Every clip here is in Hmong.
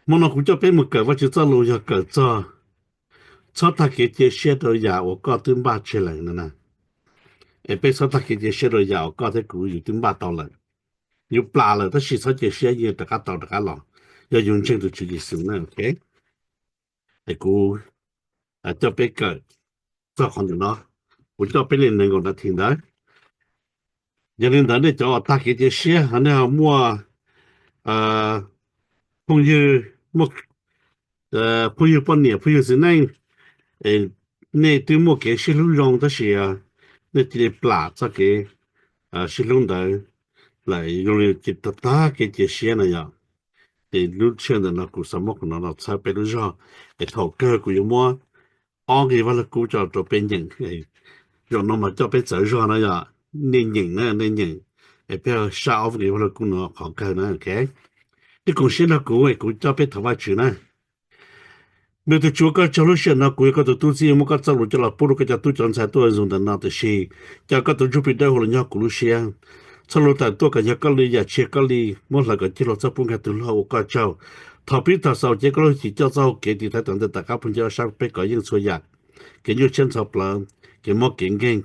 Hmo no kuv coj peb mus kawm Vajtswv txoj lus yog kawm txog txhob tag kev cia siab rau yam uas koj twb npaj tseg lawm no na. Es peb txhob tag kev cia siab rau yam uas koj thiab kuv yus twb npaj tau lawm. Yus plam lawm tab sis txhob cia siab, yeej rov qab tau rov qab los, yog yus ntseeg tus Tswv Yexus na. Es kuv coj peb kawm txog qhov ntawm no, kuv coj peb li nees nkaum nas this ntawd. Yog li ntawd nej cov uas tag kev cia siab, nej ho muaj phooj ywg, muaj phooj ywg poj niam, phooj ywg txiv neej, nej twb muaj kev sib hlub zoo tab sis nej cia li plam txoj kev sib hlub ntawd lawm, zoo li tag kev cia siab na yom. Ces lub sij hawm ntawm no kuv xav muab qhov no los txhawb peb lub zog, es thaum kawg kuv yuav muab ob nqe Vaj Lug Kub coj rau peb nyeem. Zaum no mas coj peb txawv zog no yom, nej nyeem na, nej nyeem, es peb sab ob nqe Vaj Lug Kub no qhov kawg na. Peb koom siab nrog kuv es kuv coj peb thov Vajtswv na. Nws tus Tswv, koj tsaug lub sij hawm no kuv yog koj tus tub txib, muab koj txoj lus coj los pub rau koj cov tub cov ntxhais tuaj zoo ntawm no, tiam sis cas koj tus Ntsuj Plig Dawb Huv los nyob kuv lub siab. Txoj lus tawm tuaj kom yog koj li, yam tshiab koj li, muab hlawv kom cig hlo txhob pub nkag tus log ua koj tsaug. Thov pib tag xaus ces koj lub hwj chim coj txoj hau kev tiv thaiv tom ntej tom qab pug ncaug sab peb kom yeej txhua yam, kev nyuaj siab ntxhov plawv, kev mob kev nkeeg,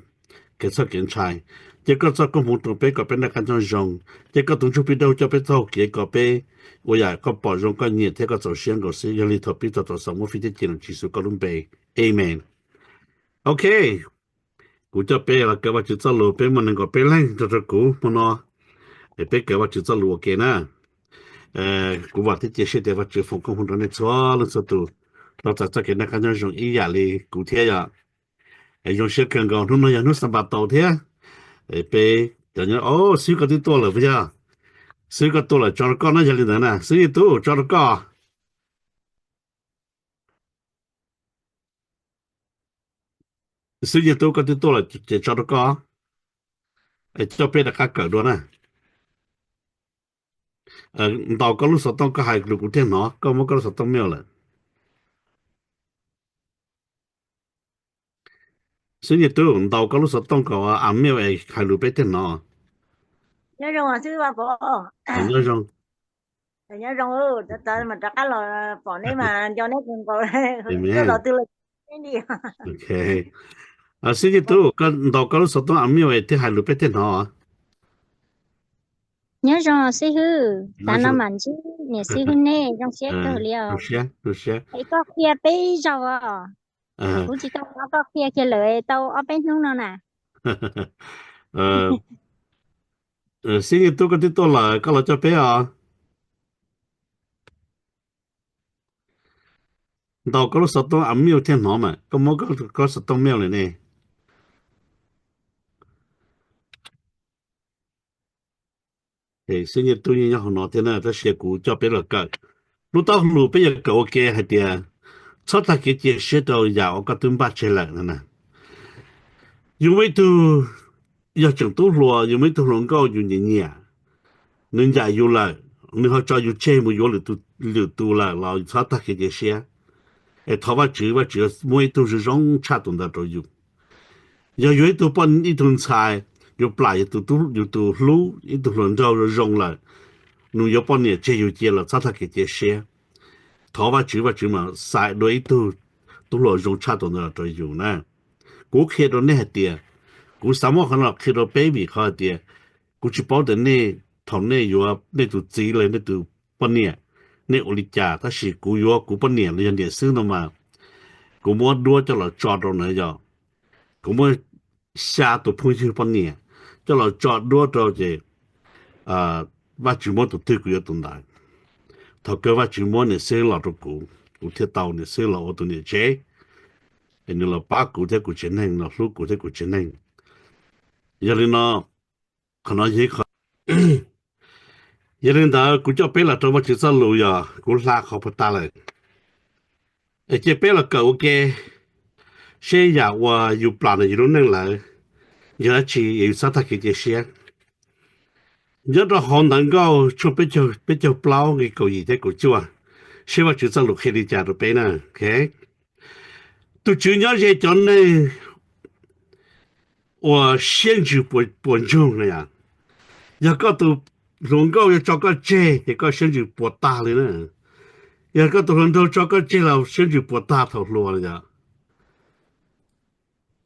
kev txhawj kev ntshai. Cia koj txoj koob hmoov rau peb kom peb noj qab nyob zoo. Cia koj tus Ntsuj Plig Dawb Huv coj peb txoj hau kev kom peb ua yam koj pom zoo koj nyiam thiab koj txaus siab nkaus xwb. Yog li thov pib tag tom xaus muab fij thiab cia lwm Tswv Yexus koj lub npe. Amen. Ok, kuv coj peb los kawm Vajtswv txoj lus, peb muaj nees nkaum peb leeg nrog rau kuv hmo no, es peb kawm Vajtswv txoj lus ua ke na. Kuv vam thiab cia siab tias Vajtswv foom koob hmoov rau nej txhua leej txhua tus, tau txais txoj kev noj qab nyob zoo ib yam li kuv thiab yom. Zoo siab kawg nkaus, hnub no yog hnub Xanpataus thiab. Peb cov nyob, o, Xib Hwb koj twb tuaj lawm puas yog? Xib Hwb koj tuaj lawm, tso rau koj na, yog li ntawd na Xib Hwb Yeej Tub, tso rau koj. Xib Hwb Yeej Tub koj twb tuaj lawm ces tso rau koj, es coj peb rov qab kawm dua na. Ntaus koj lub xov tooj, koj hais lus kuv thiaj hnov, koj muab koj lub xov tooj mail lawm. Xib Hwb Yeej Tub, ntaus koj lub xov tooj kom a mail es hais lus peb thiaj hnov. Nyob zoo xib hwb Vaj Pov. Nyob zoo. Nyob zoo, rov qab los pom neb mas nco neb kawg nkaus, coj los twg los neb li. Ok, Xib Hwb Yeej Tub, koj ntaus koj lub xov tooj a mail es thiaj hais lus peb thiaj hnov. Nyob zoo xib hwb, tav no mam ntsib niam xib hwb nej zoo siab kawg li os. Es koj qhia peb zaug os. Kuv tsis tau hnov koj qhia kiag lawm tau ob peb hnub no na. Xib Yeej Tub koj twb tuaj lawm, koj los coj peb os. Ntaus koj lub xov tooj a mail thiaj hnov mas, koj muab koj xov tooj mail lawm ne. Xib Yeej Tub yeej nyob hauv no thiab na, tab sis kuv coj peb los kawm lub taub hau lus, peb yuav kawm ua ke hais tias txhob tag kev cia siab rau yam uas koj twb npaj tseg lawm no na. Yus muaj ib tug yog tseem tub hluas, yus muaj ib tug hluas nkauj yus nyiam nyiam, nws ncaim yus lawm, nws ho tso yus tseg mus yuav lwm tus lawm los txhob tag kev cia siab. Es thov Vajtswv, Vajtswv muab ib tug zoo zoo tshaj tus ntawd rau yus. Yog yuav ib tug poj, ib tug ntxhais, yus plam yus tus hlub, ib tug hluas nraug zoo zoo lawm, nws yuav poj niam tseg yus cia los txhob tag kev cia siab. Thov Vajtswv, Vajtswv mam xaiv dua ib tug tub hluas zoo tshaj tus ntawd los rau yus na. Kuv qhia rau nej hais tias, kuv xav muab qhov no los qhia rau peb vim qhov hais tias kuv tsis paub tias nej thaum nej yuav nej tus txiv los nej tus poj niam, nej ua li cas, tab sis kuv yuav kuv poj niam los yog niam xwb no mas, kuv muab duab coj los tso rau na yom. Kuv muab xya tus phooj ywg poj niam coj los tso duab rau ces Vajtswv muab tus twg kuv yuav tus ntawd. Thaum kawg Vajtswv muab niam xib hwb los rau kuv, kuv thiaj tau niam xib hwb los ua tus niam tsev, es nws los pab kuv thiab kuv tsev neeg, los hlub kuv thiab kuv tsev neeg. Yog li no, qhov no yog ib qho. Yog li ntawd kuv coj peb los rau Vajtswv txoj lus, yog kuv hla qhov puag ta lawm. Es cia peb los kawm ua ke seb yam uas yus plam ntawm yus lub neej lawm yog dab tsi es yus txhob tag kev cia siab. Nyob rau hauv Ntawv Nkauj tshooj peb caug plaub nqe kaum yim thiab kaum cuaj, seb Vajtswv txoj lus qhia li cas rau peb na. Tus Tswv nyob ze cov neeg uas siab ntsws puas ntsoog na yom. Yog koj tus hluas nkauj yuav tso koj tseg ces koj siab ntsws puas tag li na. Yog koj tus hluas nraug tso koj tseg los siab ntsws puas tag thaum hluas li yom.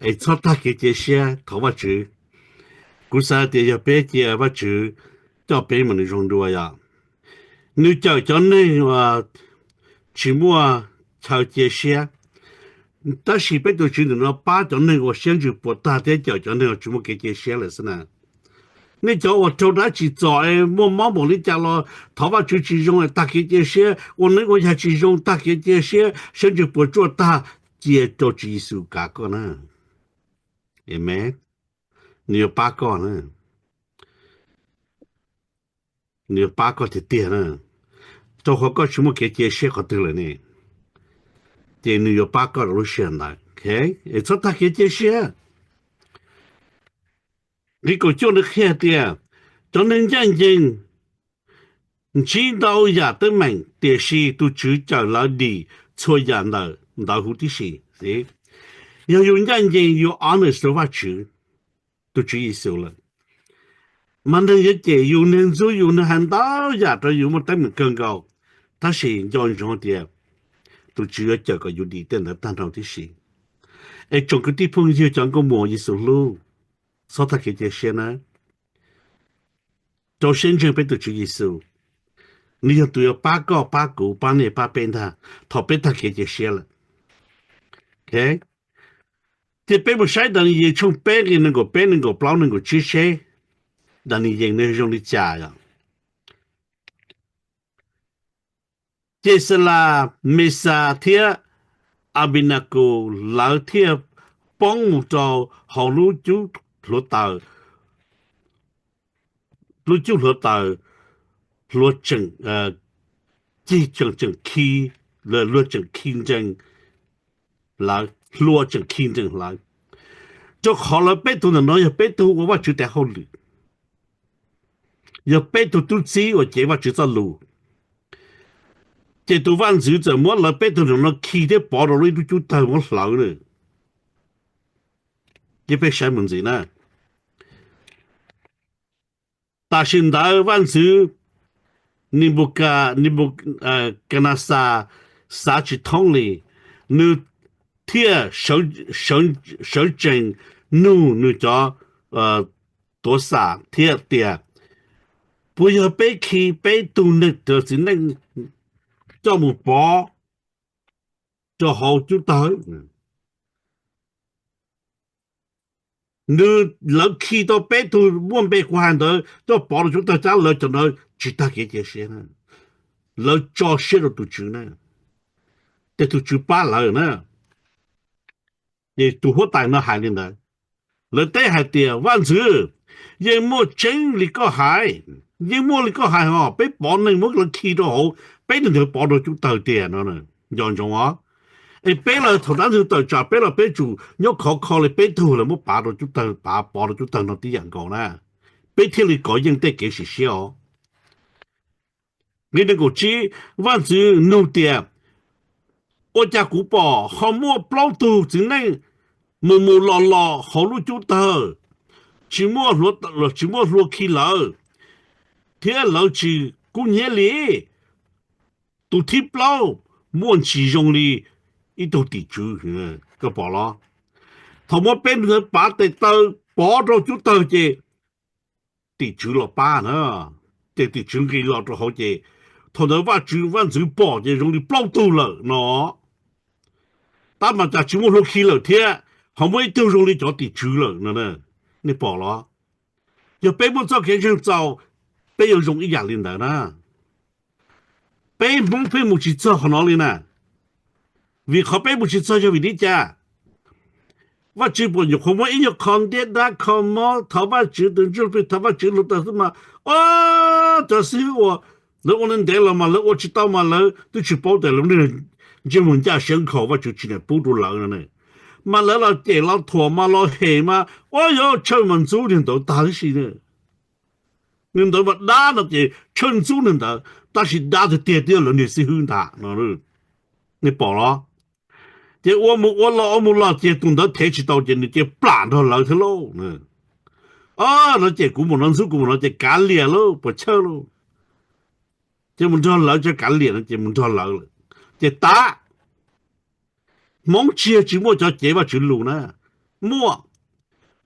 Es txhob tag kev cia siab thov Vajtswv. Kuv xav tias yog peb cia Vajtswv coj peb mas nws zoo dua yom. Nws cawm cov neeg uas tsis muaj chaw cia siab, tab sis peb tus Tswv nim no pab cov neeg uas siab ntsws puas tag thiab cawm cov neeg uas tsis muaj kev cia siab lawm xwb na. Nej cov uas raug dab tsi txom es muaj mob npaum li cas los thov Vajtswv tsis zoo es tag kev cia siab, ua neeb ua yaig tsis zoo tag kev cia siab, siab ntsws puas tsuaj tag, cia rau Tswv Yexus kav koj na. Amen. Nws yuav pab koj na. Nws yuav pab koj tiag tiag na. Rau qhov koj tsis muaj kev cia siab qhov twg lawm ne, ces nws yuav pab koj rau lub sij hawm ntawd. Es txhob tag kev cia siab. Nqe kaum cuaj nws qhia tias, cov neeg ncaj ncees ntsib ntau yam teeb meem, tiam sis tus Tswv cawm lawv dim txhua yam ntawm ntawd huv tib si. Yog yus ncaj ncees, yus honest rau Vajtswv, tus Tswv Yexus lawm, mas neeg yuav cem yus, neeg ntxub yus, neeg hais ntau yam rau yus muaj teeb meem kawg nkaus, tab sis nco ntsoov tias tus Tswv yuav cawm kom yus dim tej ntawd tag nrho tib si. Es tsoom kwv tij phooj ywg cov nkauj muam Yexus hlub, txhob tag kev cia siab na. Rau siab ntseeg peb tus Tswv Yexus, nws yog tus yuav pab koj pab kuv pab nej pab peb ntag thaum peb tag kev cia siab lawm. Ces peb mus saib Daniyees tshooj peb nqe nees nkaum peb, nees nkaum plaub, nees nkaum tsib seb Daniyees nws zoo li cas yom. Ces Xelas, Mexas thiab Abinakus lawv thiaj poob mus rau hauv lub cub hluav taws, lub cub hluav taws, hlua tseem, cig tseem tseem khi, luag tseem khi nrees lawv, hlua tseem khi nrees lawv. Rau qhov lawv peb tug ntawm no yog peb tug ua Vajtswv tes hauj lwm, yog peb tug tub txib uas cev Vajtswv txoj lus, ces tus vaj ntxwv txawm muab lawv peb tug ntawm no khi thiab pov rau lub ib lub cub tawg muab hlawv na. Ces peb saib mus ntxiv na. Tam sim ntawd vaj ntxwv Nipukanaxas xav tsis thoob li, nws thiaj sawv tsees nug nws cov tuav xam thiab tias, puas yog peb khi peb tug neeg txiv neej coj mus pov rau hauv cub tawg? Nws, lawv khi tau peb tug muaj npe kuv hais ntawd coj pov rau cub tawg, tab lawv cov ntawd tsis tag kev cia siab na, lawv tso siab rau tus Tswv na, ces tus Tswv pab lawv na. Ces tus huab tais no hais li ntawd, lawv teb hais tias, vaj ntxwv, yeej muaj tseeb li koj hais, yeej muaj li koj hais hos, peb pov neeg muab lawv khi rau hauv, peb neeg ntawd pov rau cub tawg tiag no. Nco ntsoov os, es peb los thaum dab ntxwg tawm tsam peb los peb tsum nyob khov kho li peb tug lawv muab pav rau cub tawg, pav pov rau cub tawg no tib yam nkaus na, peb thiaj li kov yeej tej kev sim siab os. Nqe nees nkaum tsib, vaj ntxwv nug tias, ua cas kuv pom ho muaj plaub tug txiv neej mus mus los los hauv lub cub tawg, tsis muaj, tsis muaj hlua khi lawv, thiab lawv tsis kub hnyiab li. Tus thib plaub muaj ntsis zoo li ib tug tim tswv, koj pom los? Thaum muab peb ntawd pav tes taw pov rau cub tawg ces tim tswv los pab na, ces tim tswv nqis los rau hauv ces thaum ntawd vaj tswv vaj ntxwv pom ces zoo li plaub tug lawm no. Tab mas cas tsis muaj hlua khi lawm thiab ho muaj ib tug zoo li cov tim tswv lawm no. Nej pom los? Yog peb muaj txoj kev ntseeg txaus, peb yuav zoo ib yam li ntawd na. Peb Hmoob pheej mus tsis txog qhov no li na. Vim qhov peb mus tsis txog yog vim li cas? Vaj tswv puas nyuam qhuav muab ib nyuag qho ntiab dab kho mob thov Vaj tswv, tus ntsuj plig thov Vaj tswv luag taws xwb mas, o, cov xib hwb uas lawv ua ntev los mas lawv ua tsis tau mas lawv twb tsis paub tias lawv niag ntsej muag ncaj siab nkhaus Vaj tswv tsis niam pub rau lawv no ne. Mas lawv los cem los thuam mas los hem mas ua yog tshaw mas ntxub niag ntawd tag tib si. Niag ntawd mas dab no ces tshaw ntxub niag ntawd, tab sis dab tiag tiag twb yog lawv niag xib hwb ntag no. Nej pom los? Ces ua mus ua los ua mus los ces tus ntawd thev tsis tau ces nws cia plam nrog lawv thiab lauj. Ob, no ces kuv mus no ntxub kuv mus no ces kav liam lauj, puas chawj lauj. Ces mus nrog lawv, cov kav liam no ces mus nrog lawv lawm. Ces tas, Hmoob tsis yog tsis muaj cov cev Vajtswv lus na, muaj.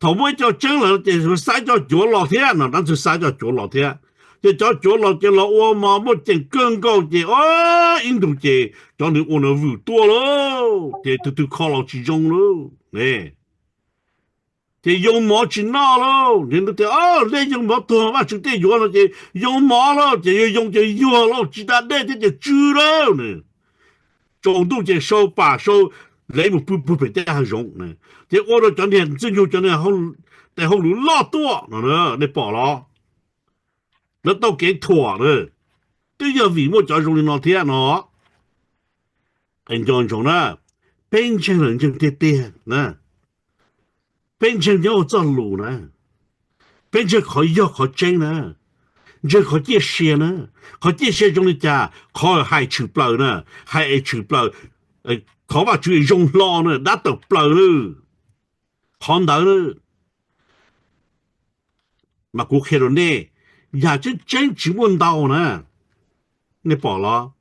Thaum muaj ib co tseeb lawm ces xa ib co cuav los thiab no, dab ntxwg xa ib co cuav los thiab. Ces cov cuav los ces los ua mov muaj ceem kawg nkaus ces ob, ib ntus ces cov nws ua no vwm tuaj lauj, ces tus twg kho los tsis zoo lauj ne. Ces yoo mov tsis noj lauj, ces nws tias, Ob, dej yoo mov tuag, Vajtswv tej yuav no ces yoo mov lauj, ces yuag yoo ces yuag lauj, tsis da dej thiab ces tsw lauj. Tsaus ntuj ces sau pam sau lev mus pw puag pem tej hav zoov na. Ces ua rau cov niag ntxwg nyoog cov niag tes hauj lwm loj tuaj no, nej pom los? Lawv tau kev thuam na, twb yog vim muaj cov zoo li no thiab no. Es nco ntsoov na, peb ntseeg lawm ntseeg tiag tiag na, peb ntseeg nyob hauv txoj lus na, peb ntseeg qhov yog qhov tseeb na, ntseeg qhov ciaj sia na. Qhov ciaj sia zoo li cas? Qhov hais tshwm plaws na, hais es tshwm plaws, qhov Vajtswv zoo hlo na, dab tawm plaws na, qhov ntawd na. Mas kuv qhia rau nej, yam tseeb tseeb tsis muaj ntau na, nej pom los?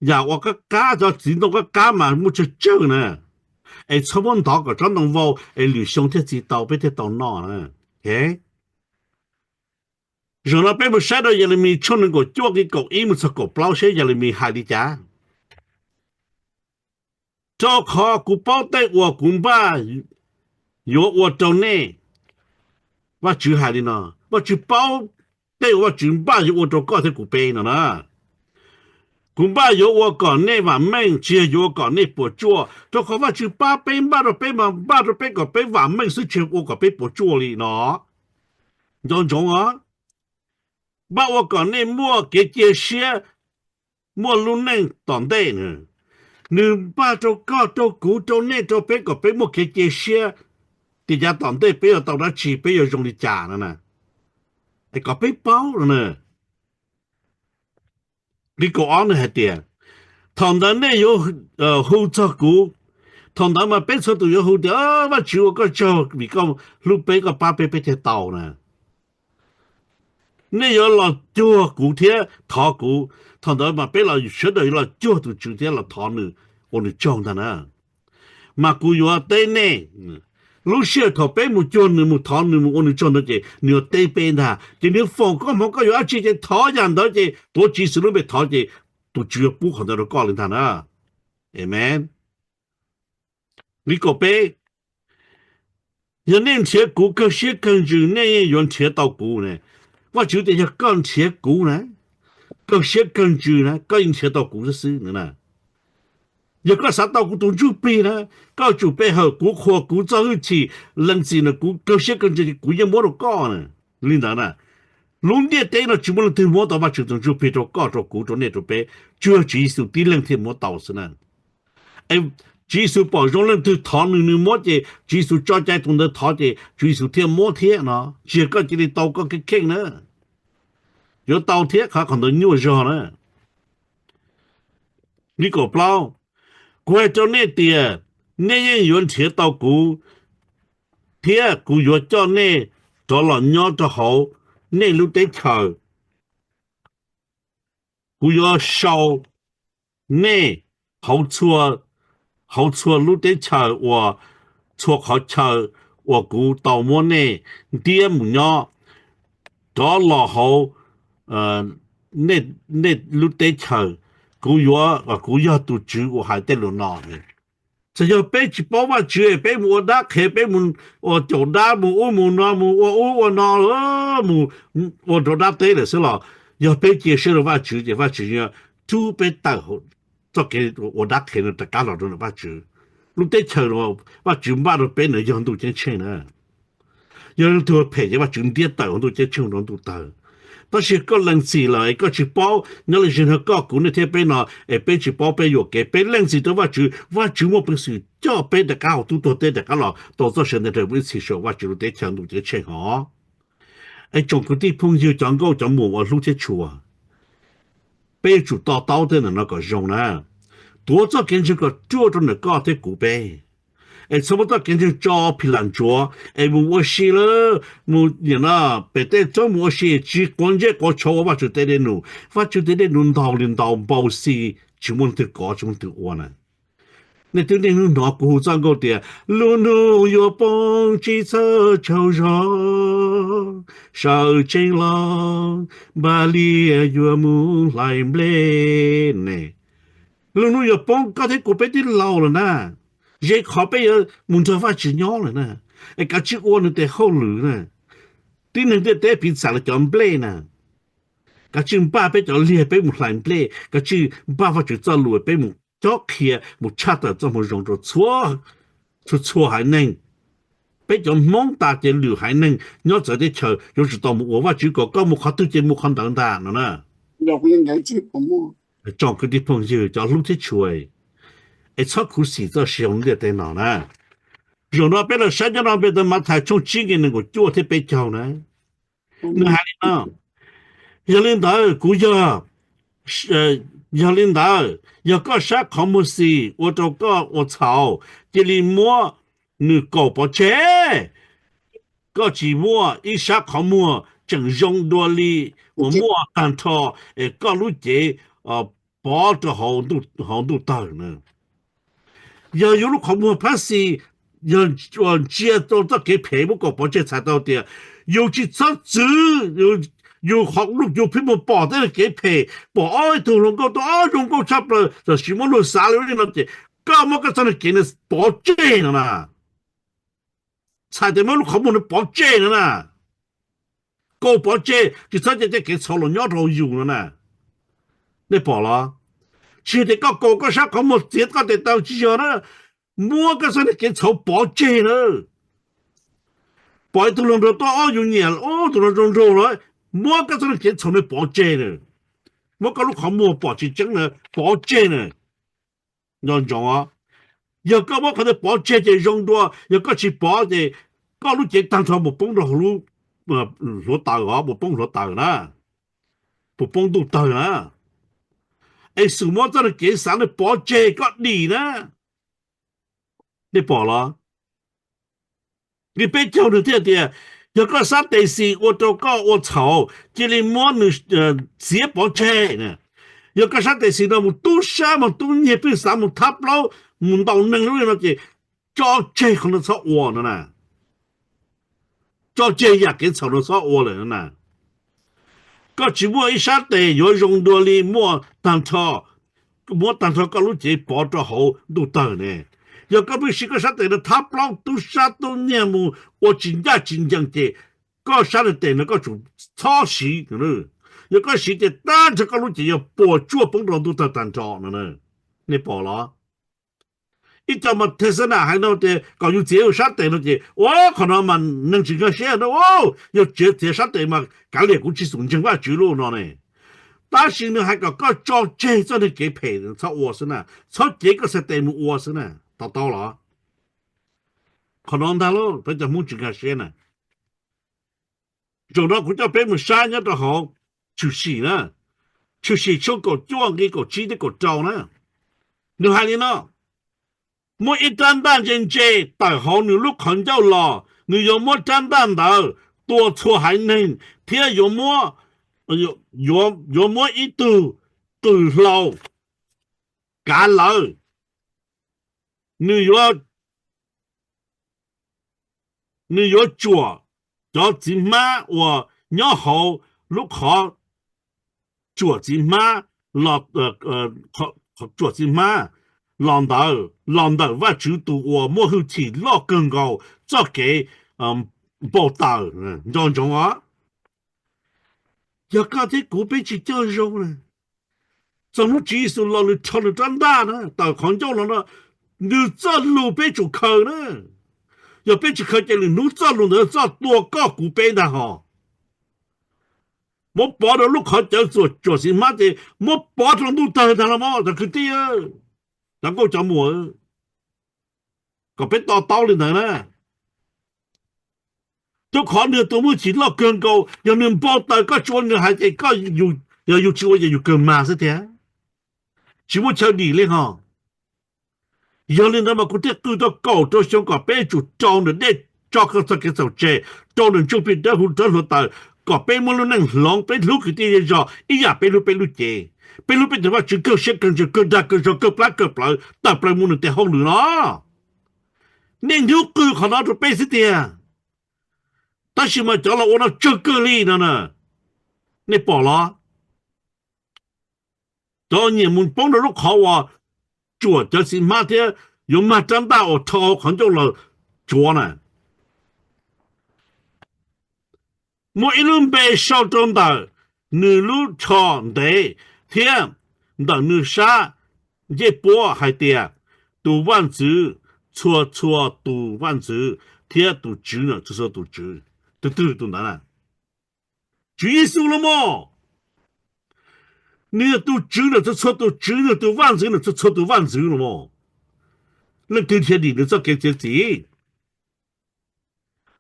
Yam uas qab qab, cov txiv ntoo qab qab mas muaj tsawg tsawg na, es txhob muab ntov kom tsob ntoo vau es lwm xyoo thiaj txi tau peb thiaj tau noj na. Zaum no peb mus saib rau Yelemis tshooj nees nkaum cuaj nqe kaum ib mus txog kaum plaub seb Yelemis hais li cas. Rau qhov kuv paub tej uas kuv npaj yuav ua rau nej. Vajtswv hais li no, Vajtswv paub tej uas Vajtswv npaj yuav ua rau koj thiab kuv peb no na. Kuv npaj yuav ua kom nej vam meej, tsis yog yuav ua kom nej puas tsuaj, rau qhov Vajtswv pab peb npaj rau peb mas npaj rau peb kom peb vam meej xwb, tsis ua kom peb puas tsuaj li no. Nco ntsoov os, npaj ua kom nej muaj kev cia siab, muaj lub neej tom ntej. Nws npaj rau koj, rau kuv, rau nej, rau peb kom peb muaj kev cia siab tias yav tom ntej peb yuav tau dab tsi, peb yuav zoo li cas no na, es kom peb paub no na. Nqe kaum ob nws hais tias, thaum ntawd nej yuav hu txog kuv. Thaum ntawd mas peb txhua tus yuav hu tias, Vajtswv ua koj tsaug vim koj hlub peb, koj pab peb, peb thiaj tau na. Nej yuav los cuag kuv thiab thov kuv. Thaum ntawd mas peb los sawv daws yuav los cuag tus Tswv thiab los thov nws, ua nws tsaug ntag na. Mas kuv yuav teb nej, lub sij hawm thaum peb mus cuag nws, mus thov nws, mus ua nws tsaug ntawd ces nws yuav teb peb ntag. Ces nws foom koob hmoov, koj yuav dab tsi ces thov yam ntawd, ces tuav Tswv Yexus lub npe thov ces tus Tswv yuav pub qhov ntawd rau koj li ntag na. Amees. Nqe kaum peb, yog nej nrhiav kuv kawg siab kawg ntsws nej yeej yuav nrhiav tau kuv ne. Vajtswv tias yog koj nrhiav kuv na, kawg siab kawg ntsws na, koj yeej nrhiav tau kuv xwb xwb na. Yog koj xav tau kuv tus ntsuj plig na, koj tsum pe hawm kuv, qhuas kuv txoj hwj chim, lees txim na, kuv kawg siab kawg ntsws kuv yeej muab rau koj na. Li ntawd na, lub ntiaj teb no tsis muaj leej twg muab tau Vajtswv tus ntsuj plig rau koj, rau kuv, rau nej, rau peb, tsuas yog Tswv Yexus tib leeg thiaj muab tau xwb na. Es Tswv Yexus pom zoo leej twg thov nws, nws muab ces Tswv Yexus tso cai tus ntawd thov ces Tswv Yexus thiaj muab thiab no, tsis yog koj cia li tau koj kev kheej na. Yuav tau thiab, qhov qhov ntawd nyuaj zog na. Nqe kaum plaub, kuv hais rau nej tias nej yeej yuav nrhiav tau kuv, thiab kuv yuav coj nej rov los nyob rau hauv nej lub teb chaws. Kuv yuav sau nej hauv txhua, hauv txhua lub teb chaws uas, txhua qhov chaw uas kuv tau muab nej ntiab mus nyob, rov los hauv nej, nej lub teb chaws. Kuv yuav, kuv yog tus Tswv uas hais tej lus no. Txawm yog peb tsis paub Vajtswv, peb mus ua dab qhev, peb mus ua caum dab, mus ub mus no, mus ua ub ua no, mus ua rau dab teb lawm xwb los, yog peb cia siab rau Vajtswv ces Vajtswv yuav rub peb tawm txoj kev ua dab qhev no rov qab los rau ntawm Vajtswv. Lub teb chaws Vajtswv npaj rau peb ntawd yog ntuj ceeb tsheej na. Yog leej twg ua phem ces Vajtswv ntiab tawm hauv ntuj ceeb tsheej rau ntuj tawg. Tab sis koj lees txim lawm es koj tsis paub, nyob li zim no koj kuv nej thiab peb no es peb tsis paub peb yuam kev, peb lees txim rau Vajtswv, Vajtswv muaj peev xwm coj peb rov qab hauv tub tuag teb rov qab los tau txoj sia ntev ntev ib txhis saum Vajtswv lub teb chaws ntuj ceeb tsheej hos. Es tsoom kwv tij phooj ywg cov nkauj cov muam uas hlub thiab tshua, peb yuav tsum to taub tej ntawm no kom zoo na. Tuav txoj kev ntseeg kom ruaj rau ntawm koj thiab kuv peb. Es txhob muab txoj kev ntseeg tso phim lam ntsuav es mus ua si lawm, mus nim no pem tej roob mus ua si tsis quav ntsej quav tsho ua Vajtswv tej dej num. Vajtswv tej dej num ntau li ntau npau xi, tsis muaj leej twg kov tsis muaj leej twg ua na. Nej twb niaj hnub hnov kuv hu txoj nkauj tias lub hnub yuav poob tsis txhob tsaug zog, sawv tsees los npaj liaj yuav mus hlais nplej ne. Lub hnub yuav poob, koj thiab kuv peb twb laus lawm na. Ze qhov peb yuav mus nrog Vajtswv nyob lawm na. Es kav tsij ua nws tes hauj lwm na. Tib neeg ntiaj teb piv txwv li cov nplej na. Kav tsij npaj peb cov liaj peb mus hlais nplej, kav tsij npaj Vajtswv txoj lus peb mus cob qhia mus tshaj tawm txoj moo zoo rau txhua txhua haiv neeg. Peb cov Hmoob tas ces lwm haiv neeg nyob txawv teb chaws yuav tsum tau mus ua. Vajtswv kom koj mus qhov twg ces mus qhov ntawd ntag no na. Tsoom kwv tij phooj ywg cov hlub thiab tshua, es txhob khuv xim txoj sia zoo ntiaj teb no na. Zaum no peb los saib nyob rau npe ntawv Mathais tshooj tsib nqe nees nkaum cuaj thiab peb caug na. Nws hais li no: Yog li ntawd kuv yog, yog li ntawd yog koj sab qhov muag xis ua rau koj ua txhaum, cia li muab nws kaus pov tseg. Koj tsis muaj ib sab qhov muag tseem zoo dua li uas muaj tag nrho es koj lub cev pov rau hauv ntuj tawg na. Yog yus lub qhov muag phab xis, yog ntsia rau txoj kev phem muab kaus pov tseg, txhais tau tias yus tsis txhob txwv yus, yus qhov yus pheej muag pom tej kev phem, pom ob tug hluas nkauj tuaj ob zoo nkauj tshaj plaws tam sim muab luag xav li no ces koj muab koj txoj kev no pov tseg no na. Txhais tias muab lub qhov muag no pov tseg no na. Kaus pov tseg, tsis txhob cia tej kev txhaum los nyob rau yus no na. Nej pom los? Tsis yog tias koj kaus koj sab qhov muag txiav koj tes taw, tsis yog na. Muab koj txoj kev txhaum pov tseg na. Pom ib tug hluas nraug tuaj ob yus nyiam, tus no zoo nraug lawm, muab koj txoj kev txhaum no pov tseg na. Muab koj lub qhov muag pom tsis tseeb na pov tseg na. Nco ntsoov, yog koj muab qhov ntawd pov tseg ces zoo dua, yog koj tsis pov ces koj lub cev tag nrho mus poob rau hauv lub hluav taws os, mus poob hluav taws na, mus poob ntuj tawg na. Exus muab txoj kev xav no pov tseg koj dim na. Nej pom los? Nqe peb caug nws thiaj tias, yog koj sab tes xis ua rau koj ua txhaum, cia li muab nws txiav pov tseg na. Yog koj sab tes xis no mus tub sab mus tub nyiag pheej xav mus thab plaub mus ntaus neeg lub no ces tso tseg qhov no txhob ua no na. Tso tseg yam kev txhaum no txhob ua lawm no na. Koj tsis muaj ib sab tes yuav zoo dua li muab tag nrho, muab tag nrho koj lub cev pov rau hauv ntuj tawg ne. Yog koj pheej siv koj sab tes no thab plaub tub sab tub nyiag mus ua tsis ncaj tsis ncees ces koj sab tes no koj tsum txhob siv. Yog koj siv ces tag nrho koj lub cev yuav puas tsuaj poob rau ntuj tawg tag nrho no. Nej pom los? Ib co mas thej xab nam hais no tias kom yus txiav yus sab tes no ces ua qhov no mas neeg tsis nkag siab no, yog txiav txiav sab tes mas kav liam kuv tsis xum ntseeg Vajtswv lub no ne. Tab sis nws hais kom koj tso tseg txoj kev phem txhob ua xwb na, txhob cev koj sab tes mus ua xwb na, to taub los? Qhov no ntag lauj, peb cov Hmoob tsis nkag siab na. Zaum no kuv coj peb mus saib nyob rau hauv Tshwm Sim na, Tshwm Sim tshooj kaum cuaj nqe kaum tsib thiab kaum rau na. Nws hais li no: Muaj ib rab ntaj ntse ntse tawm hauv nws lub qhov ncauj los, nws yuav muab rab ntaj ntawd tua txhua haiv neeg thiab yuav muab, yuav muab ib tug qws hlau kav lawv. Nws yuav, nws yuav tsuam cov txiv hmab uas nyob hauv lub qhov tsuam txiv hmab los, tsuam txiv hmab los ntawm, los ntawm Vajtswv tus uas muaj hwj chim loj kawg nkaus txoj kev npau taws. Nco ntsoov os, yog koj thiab kuv peb tsis coj zoo na, txog hnub Tswv Yexus los nws rho nws rab ntaj na tawm qhov ncauj los no, nws txoj lus peb tsum khaws na. Yog peb tsis khaws ces lwm hnub txoj lus ntawd txoj tua koj kuv peb ntag hos. Muab pov rau lub qhov cawv tsuam txiv hmab ces muab pov rau ntuj tawg ntag los mas cov kwv tij, cov nkauj cov muam, kom peb to taub li ntawd na. Rau qhov nws tus muaj hwj chim loj kawg nkaus, yog nws npau taws koj tsis ua nws hais ces koj, yog yus tsis ua ces yus kawg mas xwb tiag, tsis muaj chaw dim li hos. Yog li ntawd mas kuv thiaj qw tau kaum rau xyoo kom peb tsum rau nws dej, tso koj txoj kev txhaum tseg, rau nws ntsuj plig dawb huv rau hluav taws, kom peb muaj lub neej hloov, peb hlub kwv tij zej zog ib yam peb hlub peb lub cev, peb hlub peb tus Vajtswv kawg siab kawg ntsws kawg dag kawg zog kawg plab kawg plawv tawm plaws mus nws tes hauj lwm no. Nej hnub qw qhov no rau peb xwb tiag, tab sis mas cov los ua no tsawg kawg li no na. Nej pom los? Cov nyiam mus poob rau lub qhov uas tsuam cov xim hmab thiab yuav mag rab ntaj uas rho qhov ncauj los tsuav na, muaj ib lub npe sau rau ntawm nws lub tsho ntev thiab ntawm nws sab ncej puab hais tias, tus vaj ntxwv txhua txhua tus vaj ntxwv thiab tus tswv txhua txhua tus tswv. Tus twg tus ntawd na? Tswv Yexus los mas. Nws yog tus tswv ntawm txhua txhua tus tswv, nws yog tus vaj ntxwv ntawm txhua txhua tus vaj ntxwv los mas. Leej twg dhia dim nws txoj kev txiav txim?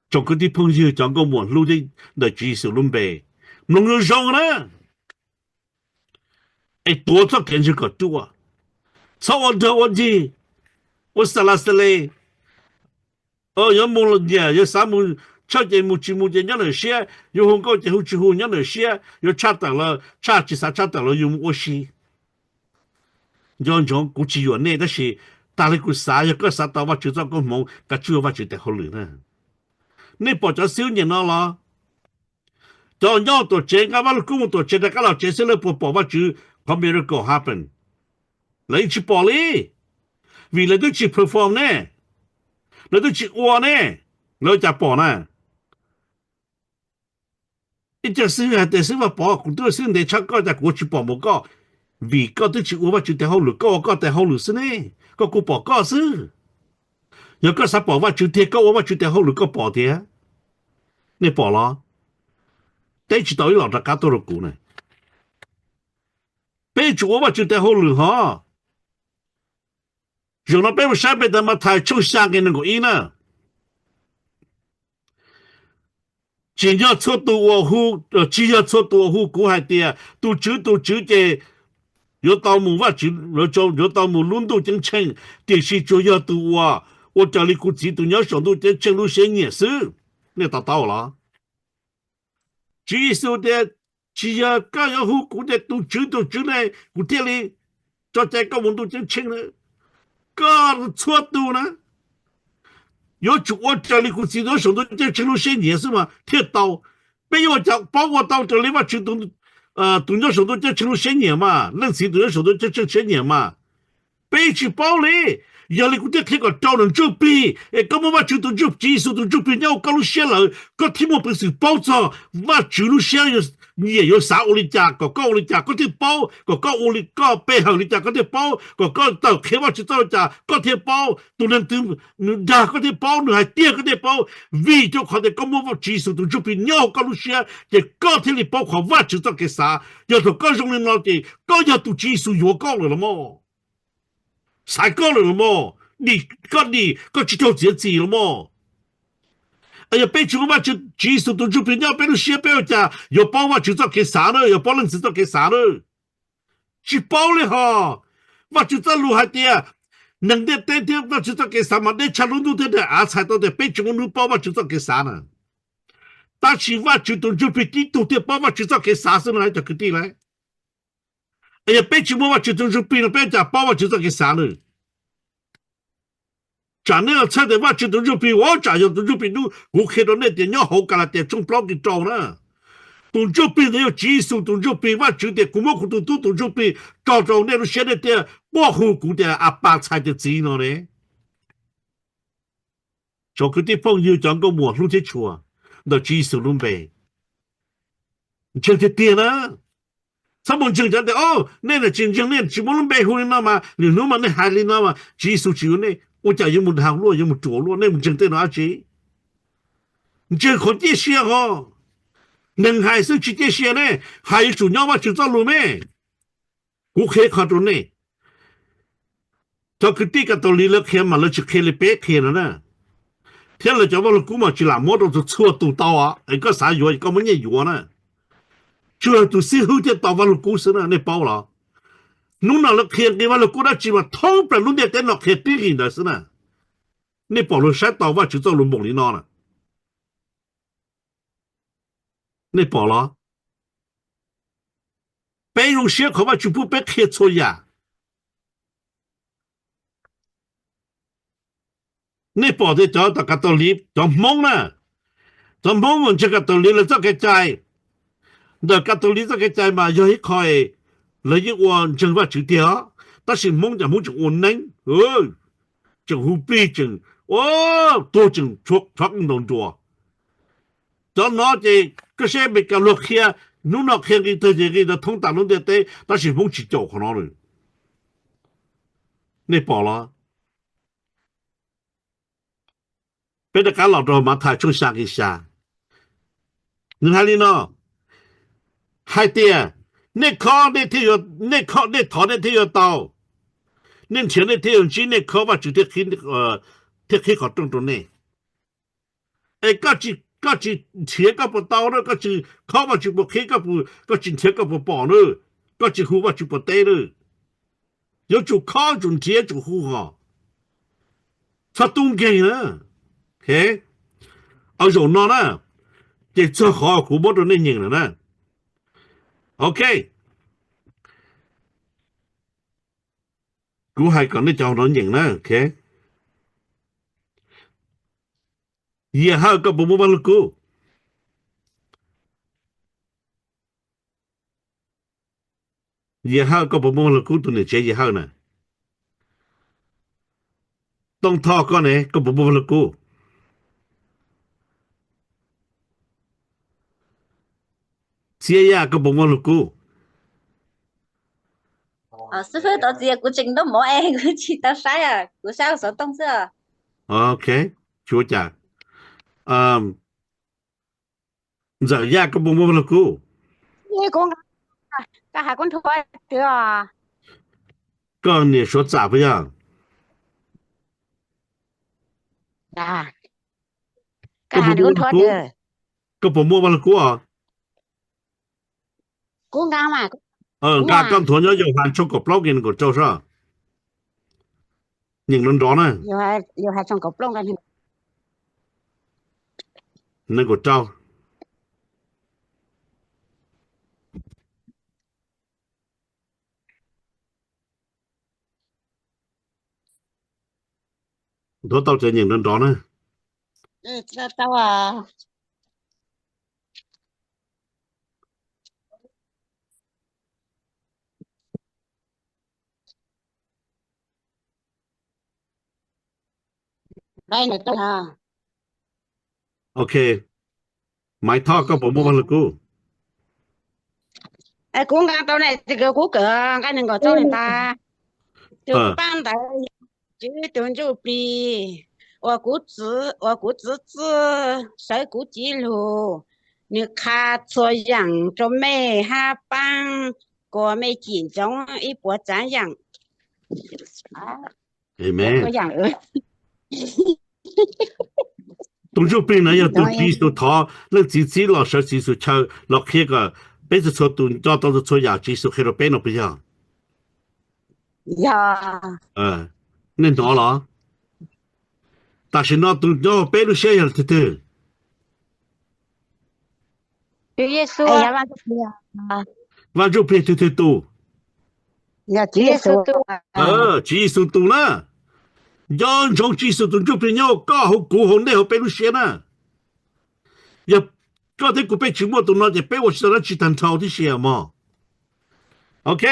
Tsoom kwv tij phooj ywg cov nkauj muam hlub thiab ntawm Tswv Yexus lub npe, mloog zoo zoo na, es tuav txoj kev ntseeg kom ruaj. Txhob ua dog ua dig, ua xa la xa le. Yuav mus los nyiam, yuav xav mus tshawj ces mus, tsis mus ces nyob ntawm siab, yuav hu nkauj ces hu tsis hu nyob ntawm siab, yuav tshaj tawm los tshaj, tsis xav tshaj tawm los yus mus ua si. Nco ntsoov kuv tsis yuam nej tab sis tas li kuv xav, yog koj xav tau Vajtswv txoj koob hmoov, koj tsuas yog Vajtswv tes hauj lwm na. Nej pom cov xib hwb nyiam no los? Cov nyob tuam tsev nqa vaj lug kub mus tuam tsev rov qab los tsev xwb lawv puas pom Vajtswv qhov miracle happen? Lawv yeej tsis pom li, vim lawv twb tsis perform ne, lawv twb tsis ua ne, lawv ua cas pom na? Ib co xib hwb hais tias xib hwb Vaj Pov, kuv twb xib hwb ntev tshaj koj cas kuv ua tsis pom npaum koj? Vim koj twb tsis ua Vajtswv tes hauj lwm, koj ua koj tes hauj lwm xwb ne, koj kuj pom koj xwb. Yog koj xav pom Vajtswv tiag koj ua Vajtswv tes hauj lwm koj pom tiag. Nej pom los? Teb tsis tau ib los rov qab tuaj rau kuv na. Peb tsum ua Vajtswv tes hauj lwm hov. Zaum no peb mus saib peb tas Mathais tshooj xya nqe nees nkaum ib na. Tsis yog txhua tus uas hu, tsis yog txhua tus uas hu kuv hais tias tus Tswv, tus Tswv ces yuav tau mus Vajtswv, yuav tau mus lub ntuj ceeb tsheej, tiam sis tsuas yog tus uas ua raws li kuv Txiv tus nyob saum ntuj ceeb tsheej lub siab nyiam xwb. Nej to taub los? Tswv Yexus tias, tsis yog koj yuav hu kuv tias tus Tswv, tus Tswv ne, kuv thiaj li tso cai koj mus ntuj ceeb tsheej na. Koj txhua tus na yuav tsum ua raws li kuv Txiv tus nyob saum ntuj ceeb tsheej lub siab nyiam xwb mas thiaj tau. Peb yuav ua cas paub ua tau raws li Vajtswv tus nyob saum ntuj ceeb tsheej lub siab nyiam mas, Leej Txiv tus nyob saum ntuj ceeb tsheej siab nyiam mas? Peb tsis paub li. Yog li kuv thiaj qhia kom rau nws ntsuj plig, es koj muaj Vajtswv tus ntsuj, Tswv Yexus tus ntsuj plig nyob hauv koj lub siab lawm, koj thiaj muaj peev xwm paub txog Vajtswv lub siab nyiam yuav xav ua li cas, kom koj ua li cas koj thiaj paub, kom koj ua li, koj pe hawm li cas koj thiaj paub, kom koj tawm qhia Vajtswv txoj li cas koj thiaj paub, tus neeg twg nws dag koj thiaj paub, nws hais tiag koj thiaj paub. Vim rau qhov tias koj muaj Tswv Yexus tus ntsuj plig nyob hauv koj lub siab ces koj thiaj li paub qhov Vajtswv txoj kev xav. Yog thaum koj zoo li no ces koj yog tus Tswv Yexus yuav koj lawm los mas, xaiv koj lawm los mas, dim koj dim koj tsis raug txiav txim los mas. Yog peb tsis muaj Vajtswv, Tswv Yexus tus ntsuj plig nyob peb lub siab peb ua cas yuav paub Vajtswv txoj kev xav na, yuav paub Leej Txiv txoj kev xav na? Tsis paub li hos. Vajtswv txoj lus hais tias neeg ntiaj teb thiab Vajtswv txoj kev xav mas deb tshaj lub ntuj thiab daim av. Txhais tau tias peb tsis muaj hnub paub Vajtswv txoj kev xav na. Tab sis Vajtswv tus ntsuj plig tib tug thiaj paub Vajtswv txoj kev xav xwb no cov kwv tij lauj. Yog peb tsis muaj Vajtswv tus ntsuj plig no peb ua cas paub Vajtswv txoj kev xav lawm? Tsam nej los txhais tias Vajtswv tus ntsuj plig, ua tsam yog tus ntsuj plig hnub kuv qhia rau nej tias nyob hauv Kalatias tshooj plaub nqe rau na, tus ntsuj plig ntawd yog Tswv Yexus tus ntsuj plig. Vajtswv tias kuv muab kuv tus tub tus ntsuj plig tso rau nej lub siab nej thiaj quaj hu kuv tias Apas, txhais tias Txiv no ne. Tsoom kwv tij phooj ywg cov nkauj muam hlub thiab tshua ntawm Tswv Yexus lub npe, ntseeg tiag tiag na. Txhob mus ntseeg cov tias, o, nej tsis ntseeg, nej tsis muab lub npe hu li no mas, lwm hnub mas nej hais li no mas Tswv Yexus tsis yuav nej, ua cas yuav mus dag luaj, yuav mus ruam luaj, nej mus ntseeg tej no dab tsi? Ntseeg qhov ciaj sia hos. Neeg hais xwb tsis ciaj sia ne, hais yuav tsum nyob Vajtswv txoj lus me. Kuv qhia qhov rau nej, cov kwv tij Kav Tos Liv lawv qhia mas lawv tsis qhia li peb qhia no na, thiab lawv cov vaj lug kub mas tsis lam muab rau txhua tus tau, es koj xav yuav koj muab nyiaj yuav na. Tsuas yog tus xib hwb thiaj tau vaj lug kub xwb na, nej paub los? Hnub no lawv qhia nqi Vaj Lug Kub dab tsi mas thoob plaws lub ntiaj teb no qhia tib nqi ntawd xwb na. Nej pom luag saib tau Vajtswv txoj lus npaum li no na. Nej pom los? Peb zoo siab qhov Vajtswv pub peb qhia txhua yam. Nej pom tias cov tom Catholic, cov Hmoob na, cov Hmoob mas ntseeg Catholic lawv txoj kev cai. Ntawm Catholic txoj kev cai mas yog ib qho lawv yeej ua ntseeg Vajtswv tiag, tab sis Hmoob cas Hmoob tseem ua neeb, tseem hu plig, tseem tuag, tseem tshuab qeej ntaus nruas. Cov no ces koj saib Amelikas luag qhia, hnub no qhia nqi twg ces nqi ntawd thoob tas lub ntiaj teb, tab sis Hmoob tsis caum qhov no lawm. Nej pom los? Peb rov qab los rau Mathais tshooj xya nqi xya, nws hais li no, hais tias, nej khob nej thiaj yuav, nej khob nej thov nej thiaj yuav tau, nej nrhiav nej thiaj yuav ntsib, nej khob Vajtswv thiaj qhib qhov rooj rau nej. Es koj tsis nrhiav koj puas tau na, koj tsis khob Vajtswv puas qhib, koj tsis nrhiav koj puas pom na, koj tsis hu Vajtswv puas teb na. Yuav tsum khob, tsum nrhiav, tsum hu hos. Txhob tub nkeeg na. Zaum no na, ces txog qhov kuv muab rau nej nyeem lawm na. Ok, kuv hais kom nej cov no nyeem na. Yias Hawj, koj puas muaj Vaj Lug Kub? Yias Hawj, koj puas muaj Vaj Lug Kub? Tus niam tsev Yias Hawj na. Tooj Thoj, koj ne, koj puas muaj Vaj Lug Kub? Txhiab Yaj, koj puas muaj Vaj Lug Kub? Xib fwb, tau txiv, kuv tseem ntaus mov es kuv tsis tau saib, kuv saib xov tooj xwb. Ok, tsis ua cas. Ntxawm Yaj, koj puas muaj Vaj Lug Kub? Koj niam Suav Txam puas yog? Koj puas muaj Vaj Lug Kub? Koj puas muaj Vaj Lug Kub os? Nqa koj nthuav nyob Yauhas tshooj kaum plaub nqi nees nkaum rau soj. Nyeem nrov nrov na. Nees nkaum rau. Nthuav tau ces nyeem nrov nrov na. Ok, Maiv Thoj, koj puas muaj Vaj Lug Kub? Kuv nqa tau ne, kuv kawm nqe nees nkaum rau ne tas. Tus paab ntawd, Tswv tus Ntsuj Plig, uas kuv txwv txwj, sawv kuv cev lug, nws qha txhua yaam rau mej hab paab kuas mej cim ntsoov ib puas tsaav yaam. Tus Ntsuj Plig na yog tus Tswv Yexus thov Leej Txiv txib los sawv Tswv Yexus chaw los qhia kom peb txhua txhua tus nco tau txhua txhua yaam Tswv Yexus qhia rau peb no puas yog? Nej hnov los? Tam sim no tus nyob peb lub siab yog leej twg? Vaj Ntsuj Plig twg twg tus? Tswv Yexus tus na. Nco ntsoov Tswv Yexus tus Ntsuj Plig nyob hauv koj, hauv kuv, hauv nej, hauv peb lub siab na. Yog koj thiab kuv peb tsis muaj tus no ces peb ua tsis tau dab tsi tag nrho tib si mog. Ok,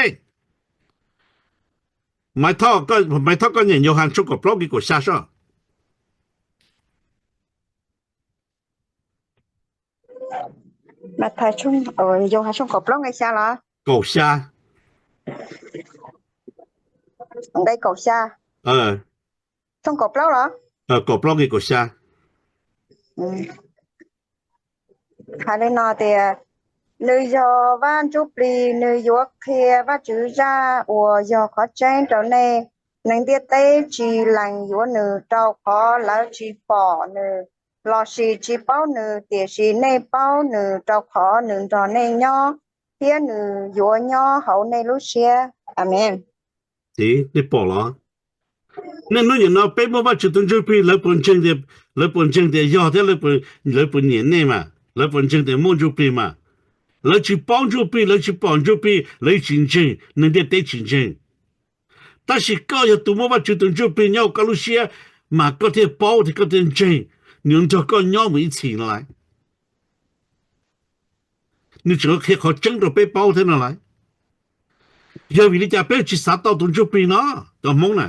Maiv Thoj, koj nyeem Yauhas tshooj kaum plaub nqi kaum xya soj. Yauhas tshooj kaum plaub nqi xya los? Kaum xya. Nqi kaum xya. Tshooj kaum plaub los? Kaum plaub nqi kaum xya. Hais li no tias, nws yog Vaj Ntsuj Plig, nws yuav qhia Vajtswv zaj uas yog qhov tseeb rau nej. Neeg ntiaj teb tsis lees yuav nws, rau qhov lawv tsis pom nws lossis tsis paub nws, tiam sis nej paub nws, rau qhov nws nrog nej nyob, thiab nws yuav nyob hauv nej lub siab. Amees. Nej pom los? Nej hnub nim no peb muaj Vajtswv tus Ntsuj Plig, lawv puas ntseeg tias, lawv puas ntseeg tias yog thiab lawv puas nyiam nej mas? Lawv puas ntseeg tias muaj Ntsuj Plig mas? Lawv tsis paub Ntsuj Plig, lawv tsis pom Ntsuj Plig, lawv tsis ntseeg, neeg ntiaj teb tsis ntseeg. Tab sis koj yog tus muaj Vajtswv tus Ntsuj Plig nyob hauv koj lub siab, mas koj thiaj paub thiab koj thiaj ntseeg, nws yuav nrog koj nyob mus ib txhis no lawm. Nws tseem qhia qhov tseeb rau peb paub thiab no lawm. Yog vim li cas peb tsis xav tau tus Ntsuj Plig no, cov Hmoob na?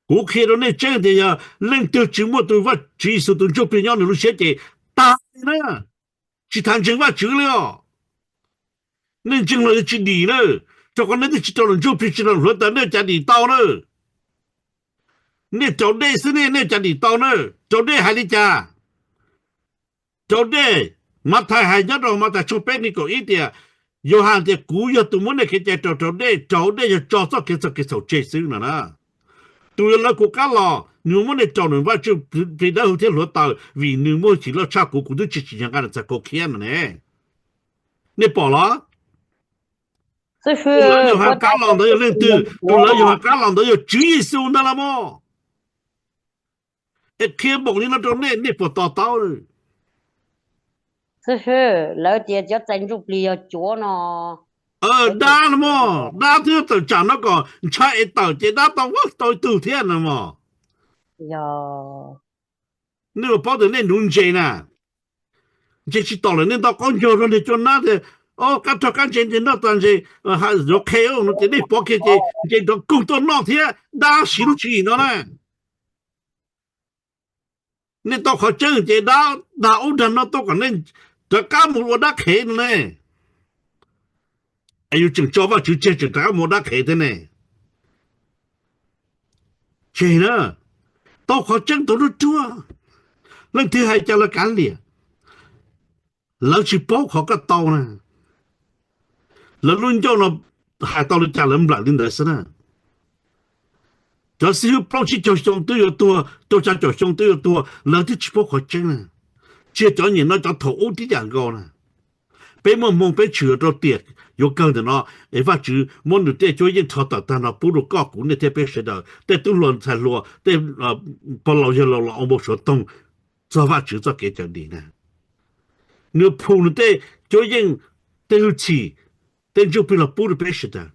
Kuv qhia rau nej tseeb tias yog leej twg tsis muaj tus Vaj Tswv Yexus tus Ntsuj Plig nyob nws lub siab ces tag li na, tsis tas ntseeg Vajtswv li os. Nej ntseeg los yuav tsis dim na, rau qhov nej twb tsis raug luag Ntsuj Plig, tsis raug luag hluav taws, nej ua cas dim tau na? Nej raug dej xwb ne, nej ua cas dim tau na? Raug dej hais li cas? Raug dej, Mathais hais nyob rau Mathais tshooj peb nqe kaum ib tias, Yauhas tias kuv yog tus muab nej kev cai raug raug dej, raug dej yog tso txoj kev txhaum tseg xwb no na. Tus uas lawv kuv qab los nws muab nej raug nws Vaj Tswv Plig dawb huv thiab hluav taws, vim nws muaj hwj chim loj tshaj kuv, kuv twb tsis tsim nyog nqa nws txhais kaus khiab no ne. Nej pom los? Tus lawv Yauhas qab los ntawd yog leej twg? Tus lawv Yauhas qab los ntawd yog Tswv Yexus ntag los mas. Es qhia npaum li no rau nej, nej puas to taub? Lawv tias cov txais ntsuj plig yog cuav no. Dab no mog, dab twb tawm tsam no kom ntshai es tawm ces dab tau, tau ib tug thiab no mog. Nej ua paub tias nej nuv ntses na, ntses tsis tom lawm nej nto qaub ncaug rau niag cua nab tias, o, qab rog qab ntses, ntses noj tas ntses, yuav qhe no ces nej pov kiag ces ntses nrov koog tuaj noj thiab, dab siv lub tswv yim no na. Nej tau qhov tseeb ces dab dag ub dag no tuaj kom nej rov qab mus ua dab qhev no ne. Es yus tseem tso Vajtswv tseg tseem rov qab mus ua dab qhev thiab ne. Tseg na, tau qhov tseeb tau ruaj ruaj, leej twg hais cas lawv kav liam. Lawv tsis paub qhov koj tau na. Lawv lub ncauj no hais tau li cas lawv nplawm li ntawd xwb na. Cov xib hwb plaub tsib caug xyoo twb yuav tuag, rau xya caum xyoo twb yuav tuag, lawv twb tsis paub qhov tseeb na. Tsis yog cov nyuam no, cov thaum ub tib yam nkaus na. Peb muaj hmoo peb tshwm rau tiam yuav kawg ntawm no, es Vajtswv muab nws tej cuab yeej rho tawm tag no pub rau koj kuv nej thiab peb sawv daws, tej tub hluas ntxhais hluas, tej pog laus yawg laus los ua npau suav toog txog Vajtswv txoj kev cawm dim na. Nws phum nws tej cuab yeej, tej hwj chim, tej ntsuj plig los pub rau peb sawv daws.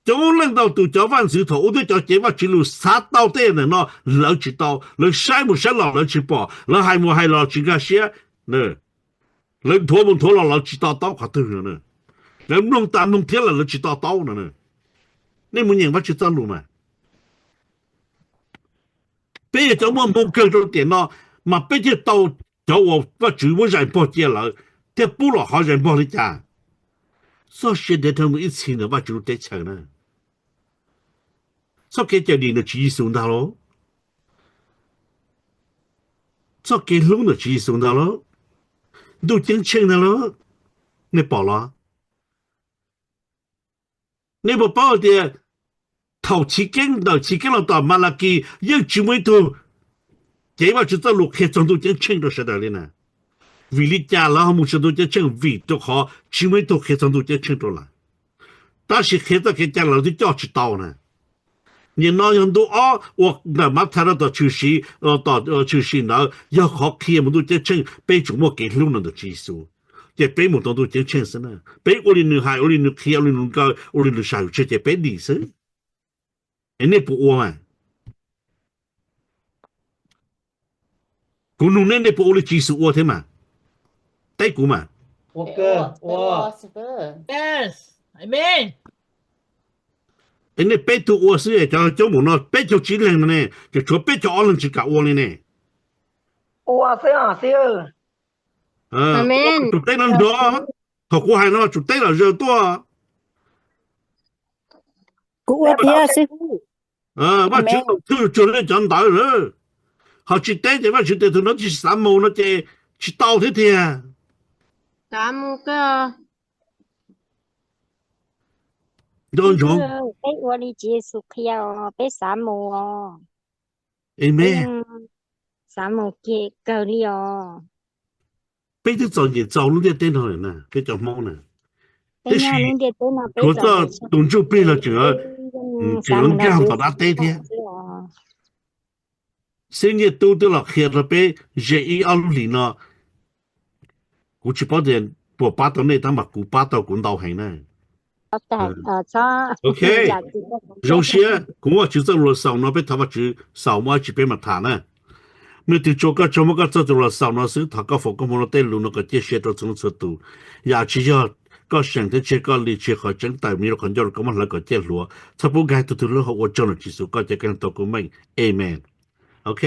Coob leej ntau tus cov vaj ntxwv thaum ub thiab cov cev Vajtswv lus xav tau tej ntawm no lawv tsis tau, lawv saib mus saib los lawv tsis pom, lawv hais mus hais los tsis nkag siab, lawv nthuav mus nthuav los lawv tsis to taub qhov twg no, lawv mloog tas mloog thiab los lawv tsis to taub no. Nej mus nyeem Vajtswv txoj lus mas. Peb yog cov muaj hmoo kawg rau tiam no, mas peb thiaj tau cov uas Vajtswv muab zais npog cia lawm, thiaj pub los qhov zais npog li cas. Txoj sia ntev dhawv mus ib txhis ntawm Vajtswv lub teb chaws na. Txoj kev cawm dim ntawm Tswv Yexus ntag lauj. Txoj kev hlub ntawm Tswv Yexus ntag lauj. Ntuj ceeb tsheej ntag lauj. Nej pom los? Nej puas paub hais tias thaum chiv keeb, ntawm chiv keeb los tom Malakis yeej tsis muaj ib tug cev Vajtswv txoj lus qhia txog ntuj ceeb tsheej rau sawv daws li na? Vim li cas lawv ho mus txog ntuj ceeb tsheej? Vim rau qhov tsis muaj ib tug qhia txog ntuj ceeb tsheej rau lawv. Tab sis qhia txoj kev cai lawv twb coj tsis tau na. Nim no yog ntu ob uas ntawm Mathais rau tom tshwm sim, tom tshwm sim ntawd yog qhov qhia mus ntuj ceeb tsheej, peb tsuas muaj kev hlub no ntawm Tswv Yexus, ces peb mus tau ntuj ceeb tsheej xwb na. Peb ua li nws hais, ua li nws qhia, ua li nws kaw, ua li nws sam hwm tseg ces peb dim xwb. Es nej puas ua mas? Kuv nug nej, nej puas ua li Tswv Yexus ua thiab mas? Teb kuv mas. Es nej peb tug ua xwb, cov coob npaum no peb caug tsib leeg no ne, ces tshuav peb caug ob leeg tsis kam ua li ne. Ua xwb os xib hwb. Tsum teb no nrog, thaum kuv hais no tsum teb los zaws tuaj. Kuv ua thiab xib hwb. Vaj tswv thaum twg tsuag leej cov ntawd lawm, ho tsis teb ces Vaj tswv tias tus no tsis xav mus no ces tsis tau thiab tiag. Xav mus kawg. Nco ntsoov. Peb ua li Tswv Yexus qhia os, peb xav mus os. Amen. Xav mus kiag kawg li os. Peb twb txom nyem txaus lub ntiaj teb no lawm na, peb cov Hmoob na. Tiam sis tshuav txoj tus ntsuj plig los tseem, tseem nkag tom dab teb thiab. Xib Nyiaj Tub twb los qhia rau peb ze ib ob lub hlis no, kuv tsis paub tias puas pab tau nej tab mas kuv pab tau kuv ntau heev na. Ok, zoo siab kuv muaj Vajtswv txoj lus los xaus no, peb thov Vajtswv xaus muaj dab tsi peb mam tham na. Nws twb tsuas koj tsaug muab koj txoj lus los xaus no xwb, thov koj foom koob hmoov rau tej lus no kom ciaj sia rau txhua txhua tus. Yam tsis yog koj seem thiab tsis yog koj li, tsis yog qhov tseeb, tawm me rau qhov ncauj rau koj muab hlawv kom ciaj hluav, txhob pub nkag tus twg lub hauv ua tsaug ntawm Tswv Yexus koj cov kev hlub tau kua meej. Amen. Ok,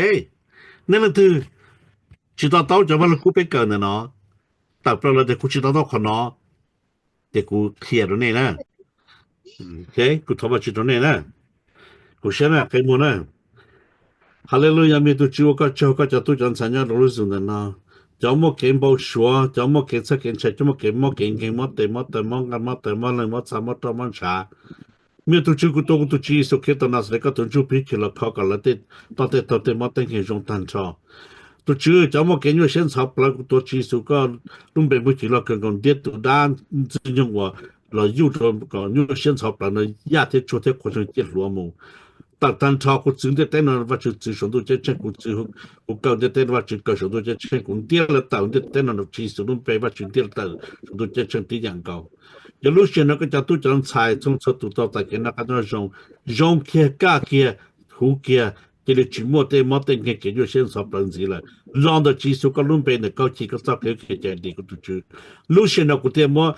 nej leej twg tsis to taub cov vaj lug kub peb kawm ntawm no, tawm plaws lawm tias kuv tsis to taub qhov no, ces kuv qhia rau nej na. Kuv thov Vajtswv rau nej na. Kuv siab na, qe muag na. Haleluyas, me tus Tswv ua koj tsaug, koj cov tub cov ntxhais nyob rau lub zos ntawm no, cov muaj kev npau suav, cov muaj kev txhawj kev ntshai, cov muaj kev mob kev nkeeg, mob tes mob taw, mob nqaij mob taw, mob leeg mob txha, mob roj mob ntshav. Me tus Tswv, kuv tuav kuv tus Tswv Yexus Khetos Naxales koj tus ntsuj plig khiav los kho kom lawv tej toj tej taug tej mob tej nkeeg zoo tag nrho. Tus Tswv, cov muaj kev nyuaj siab ntxhov plawv, kuv tuav Tswv Yexus koj lub npe muaj cim loj kawg nkaus, ntiab tus dab ntxwg nyoog uas los yuj rau kom nyuaj siab ntxhov plawv no yaj thiab tsuag thiab qhuav xyoo ciaj hluav mus. Tawm tag nrho kuv txwv ntiaj teb no Vajtswv txwv saum ntuj ceeb tsheej, kuv txwv, kuv kaw ntiaj teb no Vajtswv kaw saum ntuj ceeb tsheej, kuv ntiab lawv tawm ntiaj teb no Tswv Yexus lub npe Vajtswv ntiab lawv tawm saum ntuj ceeb tsheej tib yam nkaus. Yog lub sij hawm no koj cov tub cov ntxhais txhua txhua tus tau txais kev noj qab nyob zoo, zoo kiag kaj kiag, huv kiag, cia li tsis muaj tej mob tej nkeeg kev nyuaj siab ntxhov plawv ntxiv lawm. Los ntawm Tswv Yexus koj lub npe ntawm koj ci koj txoj kev cia dim kuv tus Tswv. Lub sij hawm no kuv thiaj muab